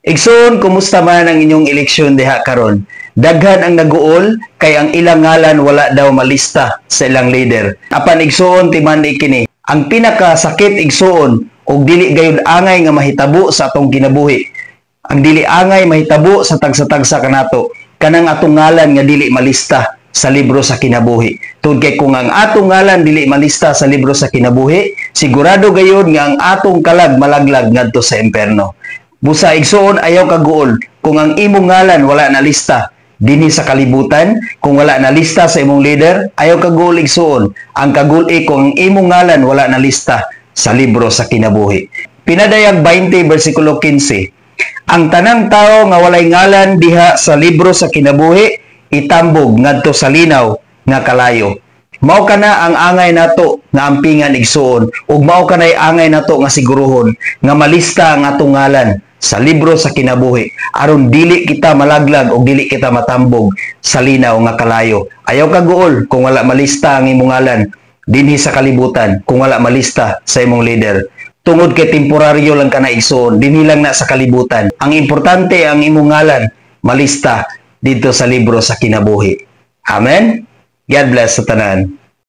Igsoon, kumusta man ang inyong eleksyon diha karon? Daghan ang naguol kay ang ilang ngalan wala daw malista sa ilang leader. Apan igsoon, timan-i kini. Ang pinakasakit, igsoon, og dili gayud angay nga mahitabo sa atong kinabuhi. Ang dili angay mahitabo sa tagsa-tagsa kanato kanang atong ngalan nga dili malista sa libro sa kinabuhi. Tungod kay kung ang atong ngalan dili malista sa libro sa kinabuhi, sigurado gayud nga ang atong kalag malaglag ngadto sa imperno. Busa igsoon, ayaw kaguol kung ang imong ngalan wala na lista dinhi sa kalibutan, kung wala na lista sa imong leader, ayaw kaguol, igsoon. Ang kagul-i kung ang imong ngalan wala na lista sa libro sa kinabuhi. Pinadayag 20 versikulo 15. Ang tanang tao nga walay ngalan diha sa libro sa kinabuhi itambog ngadto sa linaw nga kalayo. Mao kana ang angay nato nga ampingan, igsuon, ug mao kanay angay nato nga siguruhon nga malista ang atong ngalan sa libro sa kinabuhi aron dili kita malaglag ug dili kita matambog sa linaw nga kalayo. Ayaw kaguol kung wala malista ang imong ngalan dinhi sa kalibutan, kung wala malista sa imong leader. Tungod kay temporaryo lang kana, igsoon, dinhi lang na sa kalibutan. Ang importante, ang imong ngalan malista didto sa libro sa kinabuhi. Amen. God bless sa tanan.